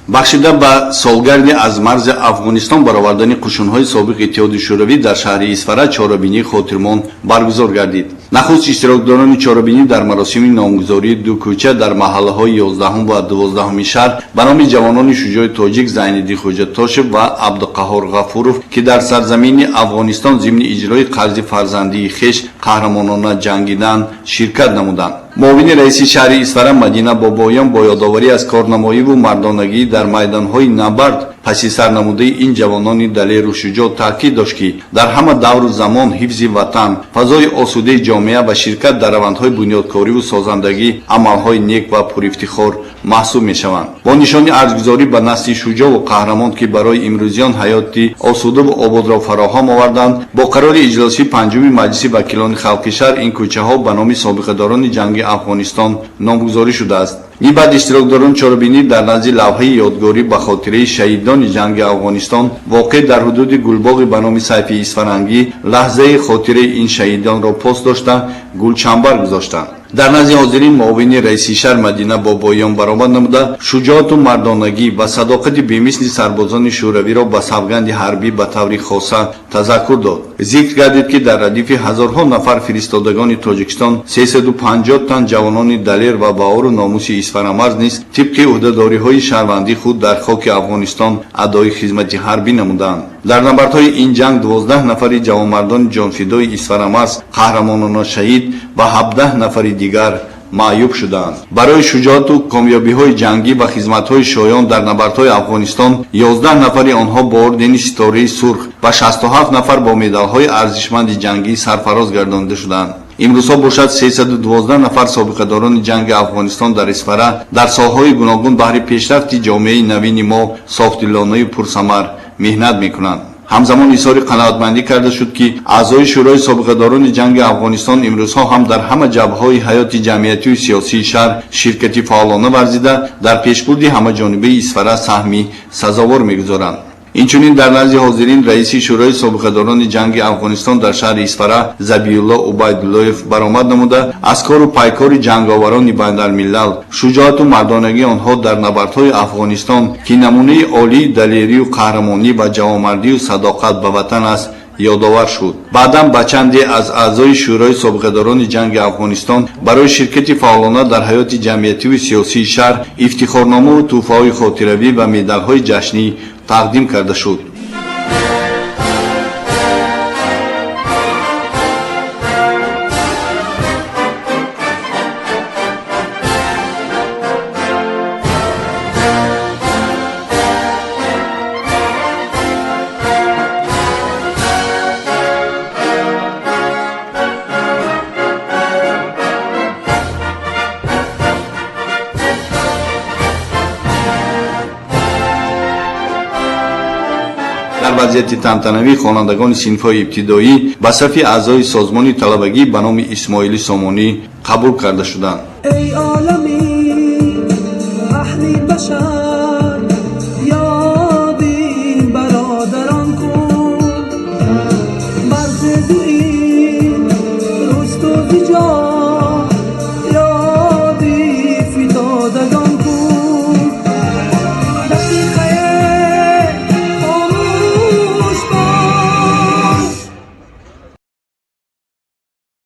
Бахшида ба солгарди аз марзи Афғонистон баровардани қушунҳои собиқ Иттиҳоди Шӯравӣ дар шаҳри Исфара чорабинии хотирмон баргузор гардид. Нахуст иштирокдорони чорабинӣ дар маросими номгузории ду кӯча дар маҳаллаҳои 11 ва 12 шаҳр ба номи ҷавонони шуҷои тоҷик Зайниддин Хоҷатошев ва Абдуқаҳҳор Ғафуров, ки дар сарзамини Афғонистон зимни иҷрои қарзи фарзандии хеш қаҳрамонона ҷангиданд, ширкат намуданд. Муовини раиси шаҳри Исфара Мадина Бобоён бо ёдоварӣ аз корнамоиву мардонагӣ дар майдонҳои набард паси сар намудаи ин ҷавонони далеру шуҷоъ таъкид дошт, ки дар ҳама давру замон ҳифзи ватан, фазои осудаи ҷомеа ва ширкат дар равандҳои бунёдкориву созандагӣ амалҳои нек ва пурифтихор маҳсуб мешаванд. Бо нишони арзгузорӣ ба насли шуҷоъву қаҳрамон, ки барои имрӯзиён ҳаёти осудаву ободро фароҳам оварданд, бо қарори иҷлосии панҷуми Маҷлиси вакилони халқи шаҳр ин кӯчаҳо ба номи собиқадорони ҷанги Афғонистон номгузорӣ шудааст. Ин баъд иштирокдорони чорабинӣ дар назди лавҳаи ёдгорӣ ба хотираи шаҳидони ҷанги Афғонистон, воқеъ дар ҳудуди гулбоғи ба номи Сайфи Исфарангӣ, лаҳзаи хотираи ин шаҳидонро пос дошта, гулчамбар гузоштанд. Дар назди ҳозирин муовини раиси шаҳр Мадина Бобоён баромад намуда, шуҷоату мардонагӣ ва садоқати бемисли сарбозони шӯравиро ба савганди ҳарбӣ ба таври хоса тазаккур дод. Зикр гардид, ки дар радифи ҳазорҳо нафар фиристодагони Тоҷикистон 350 тан ҷавонони далер ва баору номуси Исфарамарз низ тибқи ӯҳдадориҳои шаҳрвандии худ дар хоки Афғонистон адои хизмати ҳарбӣ намуданд. Дар набардҳои ин ҷанг 12 нафари ҷавонмардони ҷонфидои Исфарамарз қаҳрамонона шаҳид ва 17 нафари дигар маъюб шуданд. Барои шуҷоату комёбиҳои ҷангӣ ва хизматҳои шоён дар набардҳои Афғонистон 11 нафари онҳо бо ордени Ситораи Сурх ва 67 нафар бо медалҳои арзишманди ҷангӣ сарфароз гардонида шуданд. Имрӯзҳо бошад, 312 нафар собиқадорони ҷанги Афғонистон дар Исфара дар соҳаҳои гуногун баҳри пешрафти ҷомеаи навини мо софдилонаю пурсамар меҳнат мекунанд. Ҳамзамон изҳори қаноатмандӣ карда шуд, ки аъзои Шӯрои собиқадорони ҷанги Афғонистон имрӯзҳо ҳам дар ҳама ҷабҳаҳои ҳаёти ҷамъиятию сиёсии шаҳр ширкати фаъолона варзида, дар пешбурди ҳамаҷонибаи Исфара саҳми сазовор мегузоранд. Инчунин дар назди ҳозирин раиси Шӯрои собиқадорони ҷанги Афғонистон дар шаҳри Исфара Забиулло Убайдуллоев баромад намуда, аз кору пайкори ҷанговарони байналмилал, шуҷоату мардонагии онҳо дар набардҳои Афғонистон, ки намунаи олии далерию қаҳрамонӣ ва ҷавонмардию садоқат ба ватан аст, ёдовар шуд. Баъдан ба чанде аз аъзои Шӯрои собиқадорони ҷанги Афғонистон барои ширкати фаъолона дар ҳаёти ҷамъиятиву сиёсии шаҳр ифтихорномаву тӯҳфаҳои хотиравӣ ва медалҳои ҷашнӣ тақдим карда шуд. Дар вазъияти тантанавӣ хонандагони синфҳои ибтидоӣ ба сафи аъзои созмони талабагӣ ба номи Исмоили Сомонӣ қабул карда шуданд. Эй олами